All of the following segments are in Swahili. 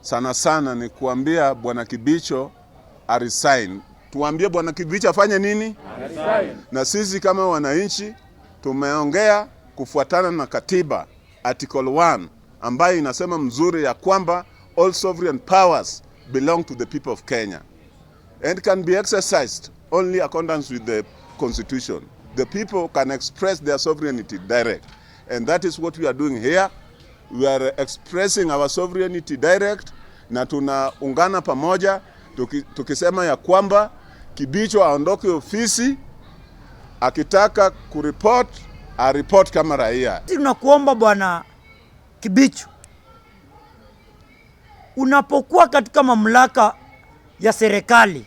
Sana sana ni kuambia Bwana Kibicho aresign. Tuambie Bwana Kibicho afanye nini? Aresign. Na sisi kama wananchi tumeongea kufuatana na katiba article 1 ambayo inasema mzuri ya kwamba all sovereign powers belong to the people of Kenya and can be exercised only accordance with the constitution. The people can express their sovereignty direct, and that is what we are doing here. We are expressing our sovereignty direct, na tunaungana pamoja tukisema ya kwamba Kibicho aondoke ofisi, akitaka kureport areport kama raia. Tunakuomba Bwana Kibicho, unapokuwa katika mamlaka ya serikali,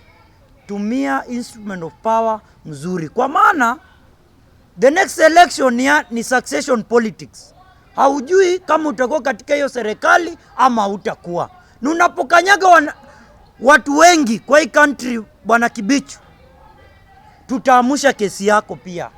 tumia instrument of power mzuri, kwa maana the next election ni succession politics. Haujui kama utakuwa katika hiyo serikali ama hautakuwa. Na unapokanyaga watu wengi kwa hii country, Bwana Kibicho, tutaamusha kesi yako pia.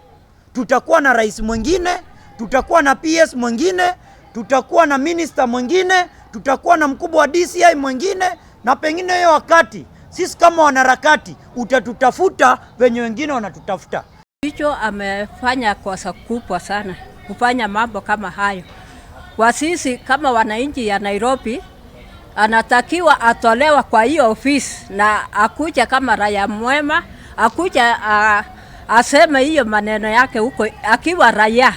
Tutakuwa na rais mwingine, tutakuwa na PS mwingine, tutakuwa na minister mwingine, tutakuwa na mkubwa wa DCI mwingine, na pengine hiyo wakati sisi kama wanaharakati utatutafuta venye wengine wanatutafuta. Kibicho amefanya kosa kubwa sana kufanya mambo kama hayo. Kwa sisi kama wananchi ya Nairobi, anatakiwa atolewa kwa hiyo ofisi na akuja kama raia mwema, akuja aseme hiyo maneno yake huko akiwa raia.